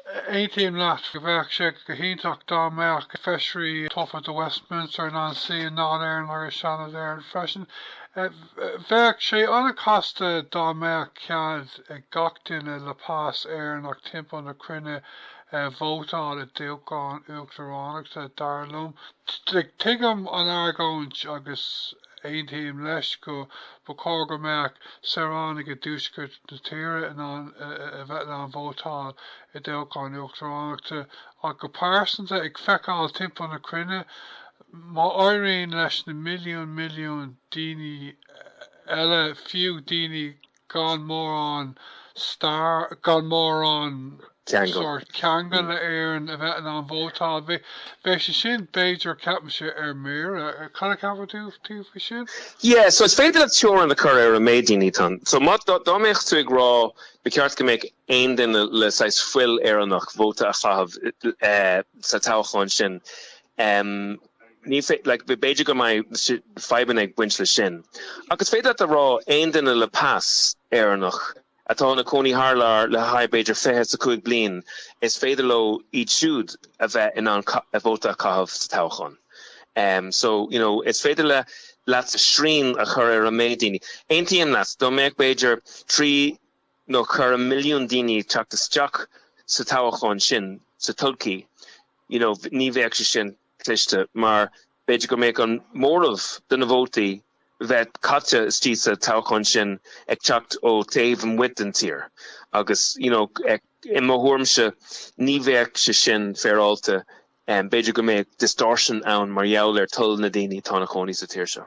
Aontaím leat go bheadh sé go hiontach dá mbeadh feisirí tofa do Westminster in ann suí i nDáil Éireann agus Seanad Éireann freisin. Bheadh sé an-chasta dá mbeadh cead ag gach duine le pas Éireannach timpeall na cruinne vótáil i dtoghchán uachtaránachta, dar liom. Tuigim an argóint agus Aontaím leis go ba chóir go mbeadh saoránaigh i dtuaisceart na tíre in ann a bheith in ann vótáil i dtoghchán uachtaránachta, ach go pearsanta, ag feiceáil timpeall na cruinne, má éiríonn leis na milliúin milliúin daoine eile, fiú daoine gan mórán stair, gan mórán Ceangal. sórt ceangal le Éirinn a bheith in ann vótáil. Bheadh sé sin, b'fhéidir, ceapaimse, ar mire. Cad a cheapann tú tú faoi sin? Yeah, so is féidir leat teorainn a chur ar an méid daoine atá ann. So má, dá, dá mbeadh tú ag rá ba cheart go mbeadh aon duine le saghas fuil Éireannach vóta a chaitheamh eh, sa toghchán sin, em, Ní fé, like, b'fhéidir go mbeidh fadhbanna ag baint leis sin. Ach is féidir leat a rá aon duine le pas Éireannach atá ina cónaí thar lear le haghaidh b'fhéidir 25 bliain, is féidir leo iad siúd a bheith in ann vóta a chaitheamh sa toghchán. So, you know, is féidir le leat srian a chur ar an méid daoine. Aontaím leat, dá mbeadh b'fhéidir 3 nó 4 milliún daoine ag teacht isteach sa toghchán sin sa todhchaí, you know, ní bheadh sé sin cliste mar b'fhéidir go mbeadh an móramh de na vótaí bheith caite istigh sa toghchán sin ag teacht ó taobh amuigh den tír agus you know i mo thuairimse ní bheadh sé sin féaráilte. B'fhéidir go mbeadh distortion ann mar gheall ar toil na daoine atá ina chónaí sa tír seo.